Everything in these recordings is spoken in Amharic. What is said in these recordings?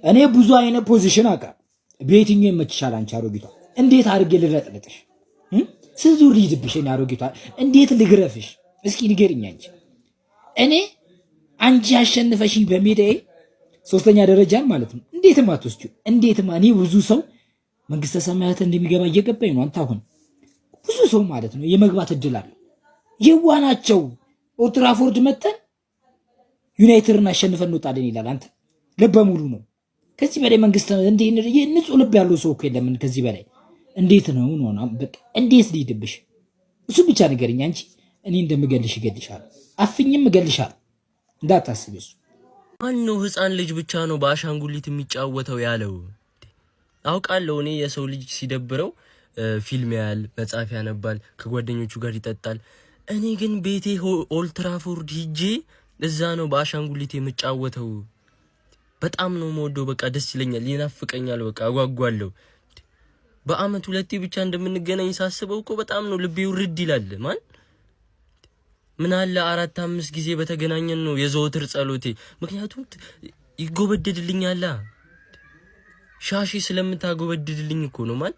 እኔ ብዙ አይነት position አውቃለሁ። በየትኛው ይመችሻል? አንቺ አሮጊቷ እንዴት አድርጌ ልረጥልጥሽ? ስንት ዙር ልሂድብሽ? እኔ አሮጊቷ እንዴት ልግረፍሽ? እስኪ ንገሪኝ። አንቺ እኔ አንቺ አሸንፈሽኝ በሜዳዬ ሶስተኛ ደረጃን ማለት ነው። እንዴትም አትወስጂው። እንዴትም እኔ ብዙ ሰው መንግስተ ሰማያት እንደሚገባ እየገባኝ ነው። አንተ አሁን ብዙ ሰው ማለት ነው የመግባት እድል አለው። የዋህ ናቸው። ኦልትራፎርድ መተን ዩናይትድን አሸንፈን እንወጣለን ይላል። አንተ ልበ ሙሉ ነው። ከዚህ በላይ መንግስት እንዴ ንጹህ ልብ ያለው ሰው እኮ የለም። ከዚህ በላይ እንዴት ነው ነው በቃ እንዴት ሊድብሽ? እሱ ብቻ ንገረኝ። አንቺ እኔ እንደምገልሽ እገልሻለሁ፣ አፍኝም እገልሻለሁ። እንዳታስቢ እሱ ማን ነው ህፃን ልጅ ብቻ ነው በአሻንጉሊት የሚጫወተው ያለው? አውቃለሁ እኔ የሰው ልጅ ሲደብረው ፊልም ያያል፣ መጽሐፍ ያነባል፣ ከጓደኞቹ ጋር ይጠጣል። እኔ ግን ቤቴ ኦልትራፎርድ ሂጄ እዛ ነው በአሻንጉሊት የምጫወተው። በጣም ነው የምወደው። በቃ ደስ ይለኛል፣ ይናፍቀኛል፣ በቃ አጓጓለሁ። በአመት ሁለቴ ብቻ እንደምንገናኝ ሳስበው እኮ በጣም ነው ልቤ ውርድ ይላል። ማን ምን አለ አራት አምስት ጊዜ በተገናኘን ነው የዘወትር ጸሎቴ። ምክንያቱም ይጎበድድልኛላ፣ ሻሺ ስለምታጎበድድልኝ እኮ ነው። ማን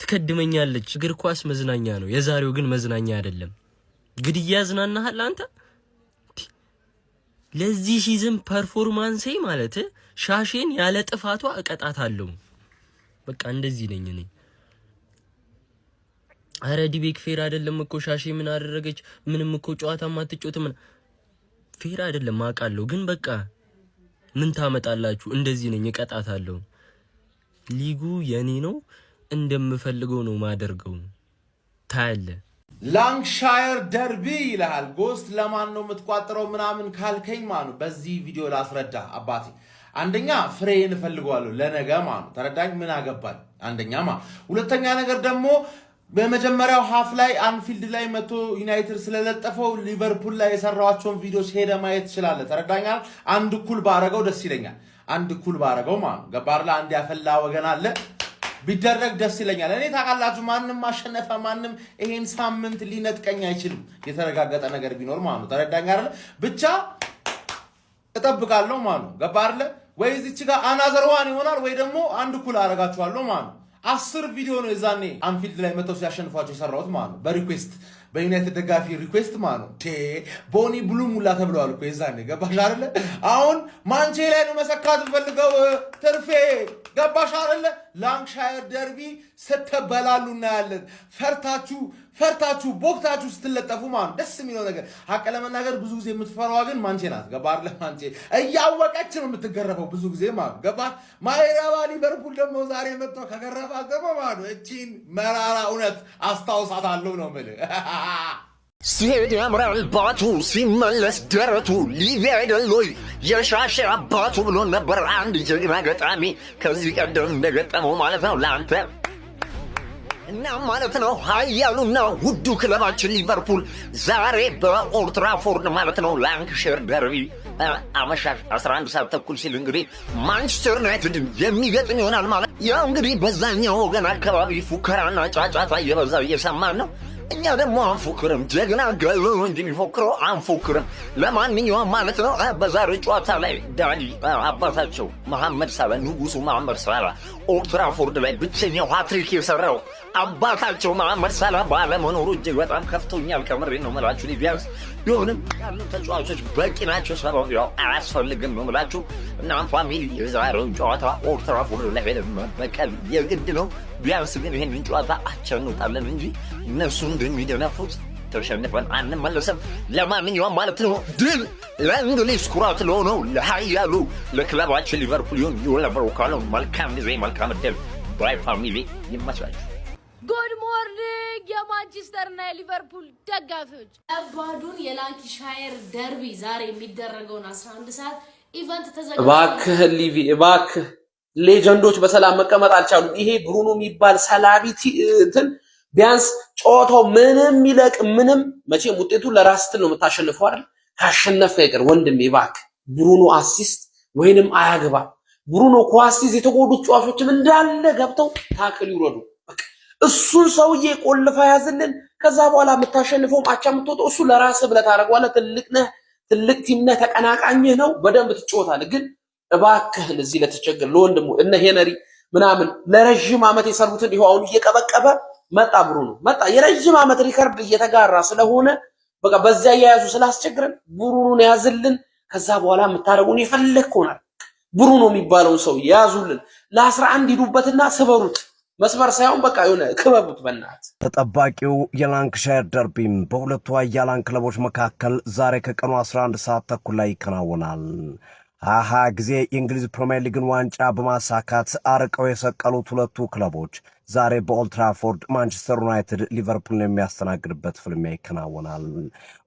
ትከድመኛለች። እግር ኳስ መዝናኛ ነው። የዛሬው ግን መዝናኛ አይደለም። ግድያ ያዝናናሃል አንተ። ለዚህ season performance ኤ ማለት ሻሼን ያለ ጥፋቷ እቀጣታለሁ። በቃ እንደዚህ ነኝ እኔ። አረ ዲቤክ fair አይደለም እኮ ሻሼ ምን አደረገች? ምንም እኮ ጨዋታ ማትጮት ምን fair አይደለም አውቃለሁ፣ ግን በቃ ምን ታመጣላችሁ? እንደዚህ ነኝ፣ እቀጣታለሁ። ሊጉ የኔ ነው፣ እንደምፈልገው ነው ማደርገው። ታያለ። Lancashire derby ይልሃል። ጎስት ለማን ነው የምትቋጥረው ምናምን ካልከኝ ማኑ በዚህ ቪዲዮ ላስረዳ አባቴ። አንደኛ ፍሬን እፈልገዋለሁ ለነገ ማኑ ተረዳኝ። ምን አገባኝ አንደኛ ማ ሁለተኛ ነገር ደግሞ በመጀመሪያው half ላይ አንፊልድ ላይ መቶ ዩናይትድ ስለለጠፈው ሊቨርፑል ላይ የሰራኋቸውን ቪዲዮዎች ሄደ ማየት ትችላለህ። ተረዳኛል። አንድ እኩል ባረገው ደስ ይለኛል። አንድ እኩል ባረገው ማለት ነው። ገባህ? አንድ ያፈላ ወገን አለ ቢደረግ ደስ ይለኛል። እኔ ታውቃላችሁ፣ ማንም አሸነፈ ማንም ይሄን ሳምንት ሊነጥቀኝ አይችልም። የተረጋገጠ ነገር ቢኖር ማለት ነው። ተረዳኝ አይደለ? ብቻ እጠብቃለሁ ማለት ነው። ገባህ አይደለ? ወይ እዚች ጋር another one ይሆናል ወይ ደግሞ አንድ እኩል አረጋችኋለሁ ማለት ነው። 10 ቪዲዮ ነው የዛኔ አንፊልድ ላይ መተው ሲያሸንፏቸው የሰራሁት ማለት ነው። በ request፣ በዩናይትድ ደጋፊ request ማለት ነው። ቦኒ ብሉ ሙላ ተብለዋል እኮ የዛኔ፣ ገባሽ አይደለ? አሁን ማንቼ ላይ ነው መሰካት ፈልገው ትርፌ፣ ገባሽ አይደለ? Lancashire derby ስትበላሉ እናያለን። ፈርታችሁ ፈርታችሁ ቦክታችሁ ስትለጠፉ ማለት ደስ የሚለው ነገር ሀቅ ለመናገር ብዙ ጊዜ የምትፈራዋ ግን ማንቼ ናት። ገባ አይደለ? ማንቼ እያወቀች ነው የምትገረፈው ብዙ ጊዜ ማለት ገባ። ማይረባ ሊቨርፑል ደግሞ ዛሬ መጥቶ ከገረፋት ደግሞ ማለት ነው እቺን መራራ እውነት አስታውሳታለሁ ነው የምልህ። ሲሄድ ያምራል ባቱ፣ ሲመለስ ደረቱ፣ ሊቪ አይደል ወይ የሻሼ አባቱ ብሎ ነበር አንድ ጀግና ገጣሚ ከዚህ ቀደም እንደገጠመው ማለት ነው ለአንተ እና ማለት ነው። ኃያሉና ውዱ ክለባችን ሊቨርፑል ዛሬ በኦልትራፎርድ ማለት ነው Lancashire derby አመሻሽ 11 ሰዓት ተኩል ሲል እንግዲህ ማንቸስተር ዩናይትድ የሚገጥም ይሆናል። ማለት ያው እንግዲህ በዛኛው ወገን አካባቢ ፉከራና ጫጫታ እየበዛ እየሰማን ነው። እኛ ደግሞ አንፎክርም። ጀግና ገሎ እንጂ የሚፎክረው አንፎክርም። ለማንኛውም ማለት ነው በዛሬው ጨዋታ ላይ ዳኒ አባታቸው መሐመድ ሳላ፣ ንጉሱ መሐመድ ሳላ፣ ኦልትራፎርድ ላይ ብቸኛው ሃትሪክ የሰራው አባታቸው መሐመድ ሳላ ባለመኖሩ እጅግ በጣም ከፍቶኛል። ከምሬ ነው የምላችሁ። ቢያንስ ቢሆንም ያሉ ተጫዋቾች በቂ ናቸው። ሰራው ያው አያስፈልግም ነው የምላችሁ። እናም family የዛሬውን ጨዋታ ኦልትራፎርድ ላይ መበቀል የግድ ነው። ቢያንስ ግን ይህንን ጨዋታ አቻ እንወጣለን እንጂ እነሱ እንደሚደነፉት ተሸንፈን አንመለስም። ለማንኛውም ማለት ነው ድል ለእንግሊዝ ኩራት ለሆነው ለኃያሉ ለክለባችን ሊቨርፑል ይሁን። ይሁን ካለው መልካም ጊዜ፣ መልካም እድል። Bye family፣ ይመቻችሁ። Good morning የማንቸስተር እና የሊቨርፑል ደጋፊዎች፣ ከባዱን የላንካሻየር ደርቢ ዛሬ የሚደረገውን 11 ሰዓት event ተዘጋጅቷል። እባክህ ሊቪ እባክህ፣ legend ኦች በሰላም መቀመጥ አልቻሉም። ይሄ ብሩኖ የሚባል ሰላቢቲ እንትን ቢያንስ ጨዋታው ምንም ይለቅ ምንም መቼም ውጤቱ ለራስ ስትል ነው የምታሸንፈው አይደል? ካሸነፈ ይቅር ወንድሜ እባክህ ብሩኖ assist ወይንም አያግባ። ብሩኖ ኳስ ሲይዝ የተጎዱት ተጫዋቾችም እንዳለ ገብተው tackle ይውረዱ። በቃ እሱን ሰውዬ ቆልፈ ያዝልን። ከዛ በኋላ የምታሸንፈውም አቻ የምትወጣው እሱ ለራስህ ብለህ ታደርገዋለህ። ትልቅ ነህ፣ ትልቅ team ነህ፣ ተቀናቃኝህ ነው። በደንብ ትጫወታለህ። ግን እባክህን እዚህ ለተቸገር ለወንድሙ እነ ሄነሪ ምናምን ለረዥም ዓመት የሰሩትን ይኸው አሁን እየቀበቀበ መጣ። ብሩኖ መጣ። የረዥም ዓመት ሪከርድ እየተጋራ ስለሆነ በቃ በዚያ እየያዙ ስላስቸግረን ብሩኖን ያዝልን። ከዛ በኋላ የምታደርጉን የፈለግ ሆናል። ብሩኖ የሚባለውን ሰው ያዙልን። ለ11 ሂዱበትና ስበሩት። መስመር ሳይሆን በቃ የሆነ ክበቡት በእናትህ። ተጠባቂው የላንክሻየር ደርቢም በሁለቱ ኃያላን ክለቦች መካከል ዛሬ ከቀኑ 11 ሰዓት ተኩል ላይ ይከናወናል። 20 ጊዜ የእንግሊዝ ፕሪምየር ሊግን ዋንጫ በማሳካት አርቀው የሰቀሉት ሁለቱ ክለቦች ዛሬ በኦልትራፎርድ ማንቸስተር ዩናይትድ ሊቨርፑልን የሚያስተናግድበት ፍልሚያ ይከናወናል።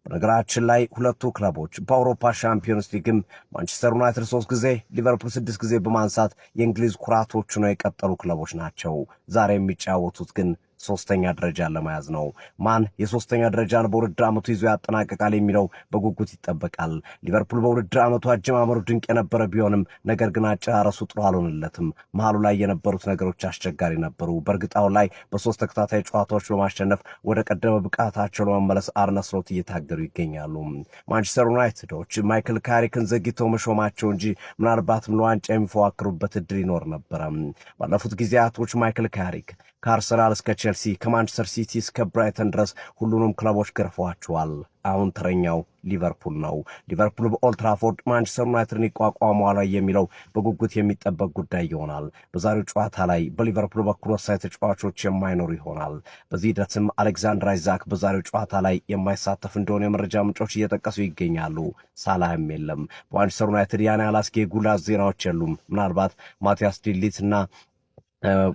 በነገራችን ላይ ሁለቱ ክለቦች በአውሮፓ ሻምፒዮንስ ሊግም ማንቸስተር ዩናይትድ ሶስት ጊዜ፣ ሊቨርፑል ስድስት ጊዜ በማንሳት የእንግሊዝ ኩራቶች ሆነው የቀጠሉ ክለቦች ናቸው። ዛሬ የሚጫወቱት ግን ሶስተኛ ደረጃን ለመያዝ ነው። ማን የሶስተኛ ደረጃን በውድድር ዓመቱ ይዞ ያጠናቅቃል የሚለው በጉጉት ይጠበቃል። ሊቨርፑል በውድድር ዓመቱ አጀማመሩ ድንቅ የነበረ ቢሆንም ነገር ግን አጨራረሱ ጥሩ አልሆነለትም። መሀሉ ላይ የነበሩት ነገሮች አስቸጋሪ ነበሩ። በእርግጥ አሁን ላይ በሶስት ተከታታይ ጨዋታዎች በማሸነፍ ወደ ቀደመ ብቃታቸው ለመመለስ አርነ ስሎት እየታገሉ ይገኛሉ። ማንቸስተር ዩናይትዶች ማይክል ካሪክን ዘግይተው መሾማቸው እንጂ ምናልባትም ለዋንጫ የሚፎካከሩበት እድል ይኖር ነበረ። ባለፉት ጊዜያቶች ማይክል ካሪክ ከአርሰናል እስከ ቼልሲ፣ ከማንቸስተር ሲቲ እስከ ብራይተን ድረስ ሁሉንም ክለቦች ገርፈዋቸዋል። አሁን ተረኛው ሊቨርፑል ነው። ሊቨርፑል በኦልትራፎርድ ማንቸስተር ዩናይትድን ይቋቋመዋል የሚለው በጉጉት የሚጠበቅ ጉዳይ ይሆናል። በዛሬው ጨዋታ ላይ በሊቨርፑል በኩል ወሳኝ ተጫዋቾች የማይኖሩ ይሆናል። በዚህ ሂደትም አሌክዛንደር አይዛክ በዛሬው ጨዋታ ላይ የማይሳተፍ እንደሆነ የመረጃ ምንጮች እየጠቀሱ ይገኛሉ። ሳላህም የለም። በማንቸስተር ዩናይትድ ያን ያህል አስጊ የጉዳት ዜናዎች የሉም። ምናልባት ማቲያስ ዲሊት እና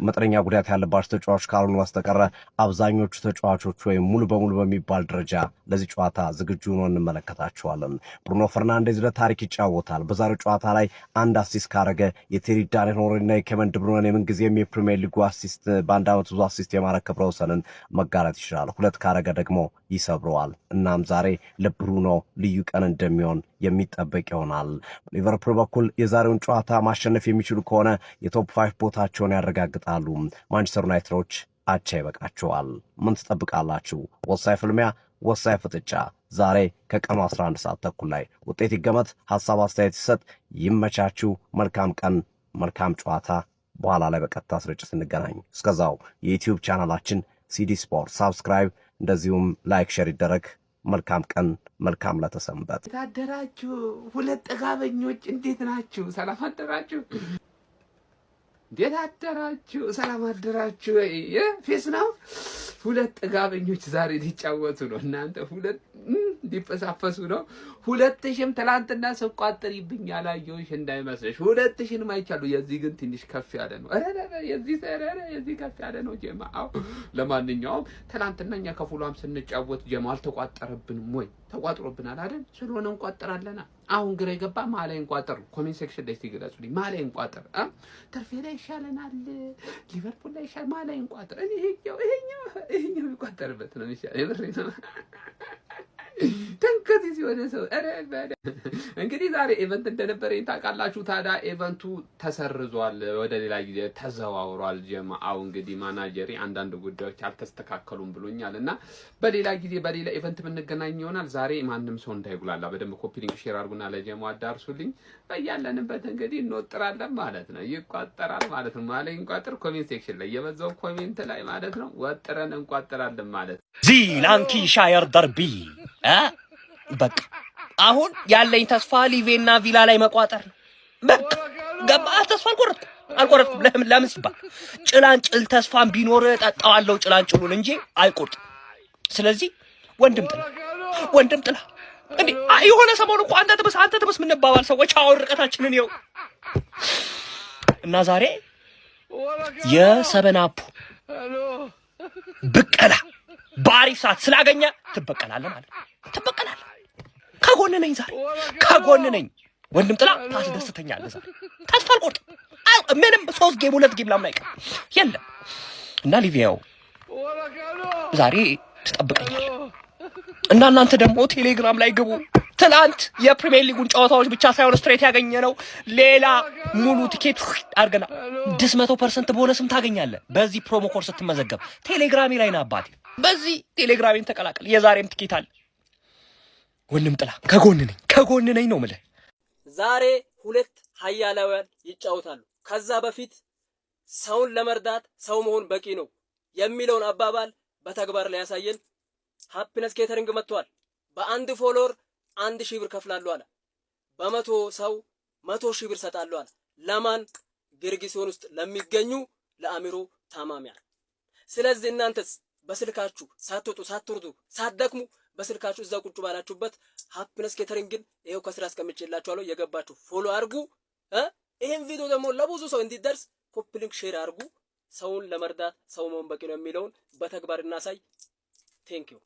መጠነኛ ጉዳት ያለባቸው ተጫዋቾች ካልሆኑ በስተቀረ አብዛኞቹ ተጫዋቾች ወይም ሙሉ በሙሉ በሚባል ደረጃ ለዚህ ጨዋታ ዝግጁ ሆኖ እንመለከታቸዋለን። ብሩኖ ፈርናንዴዝ ለታሪክ ይጫወታል። በዛሬው ጨዋታ ላይ አንድ assist ካረገ የቴሪ ዳንኤል ሄንሪና የኬቨን ድብሩነን የምንጊዜም የፕሪሚየር ሊጉ assist በአንድ ዓመት ብዙ assist የማድረግ ክብረ ወሰንን መጋራት ይችላል። ሁለት ካረገ ደግሞ ይሰብረዋል። እናም ዛሬ ለብሩኖ ልዩ ቀን እንደሚሆን የሚጠበቅ ይሆናል። በሊቨርፑል በኩል የዛሬውን ጨዋታ ማሸነፍ የሚችሉ ከሆነ የ top five ቦታቸውን ያረጋግጣሉ። ማንቸስተር ዩናይትዶች አቻ ይበቃቸዋል። ምን ትጠብቃላችሁ? ወሳኝ ፍልሚያ፣ ወሳኝ ፍጥጫ ዛሬ ከቀኑ 11 ሰዓት ተኩል ላይ ውጤት ይገመት። ሀሳብ አስተያየት ይሰጥ። ይመቻችሁ። መልካም ቀን፣ መልካም ጨዋታ። በኋላ ላይ በቀጥታ ስርጭት እንገናኝ። እስከዛው የዩትዩብ ቻናላችን ሲዲ ስፖርት subscribe፣ እንደዚሁም like፣ share ይደረግ። መልካም ቀን፣ መልካም ለተሰንበት። አደራችሁ ሁለት ጥጋበኞች፣ እንዴት ናችሁ? ሰላም አደራችሁ? እንዴት አደራችሁ? ሰላም አደራችሁ? ፌስ ነው። ሁለት ጥጋበኞች ዛሬ ሊጫወቱ ነው። እናንተ ሁለት ሊፈሳፈሱ ነው። 2000ም ትላንትና ስቋጥር ይብኛል አየሁሽ እንዳይመስልሽ። 2000ንም አይቻሉ። የዚህ ግን ትንሽ ከፍ ያለ ነው። የዚህ የዚህ ከፍ ያለ ነው ጀማው። ለማንኛውም ትላንትና እኛ ከፉሏም ስንጫወት ጀማ አልተቋጠረብንም ወይ? ተቋጥሮብናል አይደል? ስለሆነ እንቋጥራለና አሁን ግራ የገባ ማላይ እንቋጥር። Comment section ላይ ሲገለጹልኝ ማላይ እንቋጥር። ትርፌ ላይ ይሻለናል፣ ሊቨርፑል ላይ ይሻል፣ ማላይ እንቋጥር። እኔ ይሄኛው ይሄኛው ይሄኛው የሚቋጠርበት ነው የሚሻለው። የምሬ ነው። ተንከሲ ሲሆነ ሰው እንግዲህ ዛሬ event እንደነበረኝ ታውቃላችሁ። ታዲያ event ኡ ተሰርዟል፣ ወደ ሌላ ጊዜ ተዘዋውሯል። ጀማአው እንግዲህ ማናጀሪ አንዳንድ ጉዳዮች አልተስተካከሉም ብሎኛል እና በሌላ ጊዜ በሌላ event የምንገናኝ ይሆናል። ዛሬ ማንም ሰው እንዳይጉላላ በደንብ copy link share አድርጉና ለጀማው አዳርሱልኝ። በያለንበት እንግዲህ እንወጥራለን ማለት ነው፣ ይቋጠራል ማለት ነው። ማለት እንቋጥር comment section ላይ የበዛው comment ላይ ማለት ነው፣ ወጥረን እንቋጥራለን ማለት ነው። The Lancashire derby በቃ አሁን ያለኝ ተስፋ ሊቬና ቪላ ላይ መቋጠር ነው። በቃ ገባ። ተስፋ አልቆረጥኩም አልቆረጥኩም። ለምን ለምን ሲባል ጭላንጭል ተስፋን ቢኖር ጠጣዋለሁ ጭላንጭሉን እንጂ አይቆርጥም። ስለዚህ ወንድም ጥላ ወንድም ጥላ እንዴ የሆነ ሰሞን እኮ አንተ ትብስ አንተ ትብስ የምንባባል ሰዎች አሁን ርቀታችንን ይኸው እና ዛሬ የሰበን አፑ ብቀላ በአሪፍ ሰዓት ስላገኘ ትበቀላለህ ማለት ነው። ትበቀላለህ። ከጎን ነኝ ዛሬ ከጎን ነኝ። ወንድም ጥላ ታስደስተኛለህ ዛሬ። ተስፋ አልቆርጥም። ምንም ሶስት game ሁለት game ላምን አይቀርም የለም እና ሊቪያው ዛሬ ትጠብቀኛለህ እና እናንተ ደግሞ ቴሌግራም ላይ ግቡ። ትላንት የፕሪሚየር ሊጉን ጨዋታዎች ብቻ ሳይሆን straight ያገኘ ነው ሌላ ሙሉ ቲኬት አድርገናል። 600% ቦነስም ታገኛለህ በዚህ promo code ስትመዘገብ። ቴሌግራሜ ላይ ና አባቴ፣ በዚህ ቴሌግራሜን ተቀላቀል። የዛሬም ቲኬት አለ። ወንድም ጥላ ከጎን ነኝ፣ ከጎን ነኝ ነው የምልህ። ዛሬ ሁለት ሀያላውያን ይጫወታሉ። ከዛ በፊት ሰውን ለመርዳት ሰው መሆን በቂ ነው የሚለውን አባባል በተግባር ላይ ያሳየን Happiness Catering መጥቷል። በአንድ follower 1,000 ብር ከፍላለሁ አለ። በ100 ሰው 100,000 ብር ሰጣለሁ አለ። ለማን? ጌርጌሴኖን ውስጥ ለሚገኙ ለአእምሮ ታማሚያን። ስለዚህ እናንተስ በስልካችሁ ሳትወጡ፣ ሳትወርዱ፣ ሳትደክሙ በስልካችሁ እዛ ቁጭ ባላችሁበት Happiness Catering ን ይኸው ከስር አስቀምጬላችኋለሁ። የገባችሁ follow አድርጉ። ይህን ቪዲዮ ደግሞ ለብዙ ሰው እንዲደርስ copy link፣ share አድርጉ። ሰውን ለመርዳት ሰው መሆን በቂ ነው የሚለውን በተግባር እናሳይ። Thank you.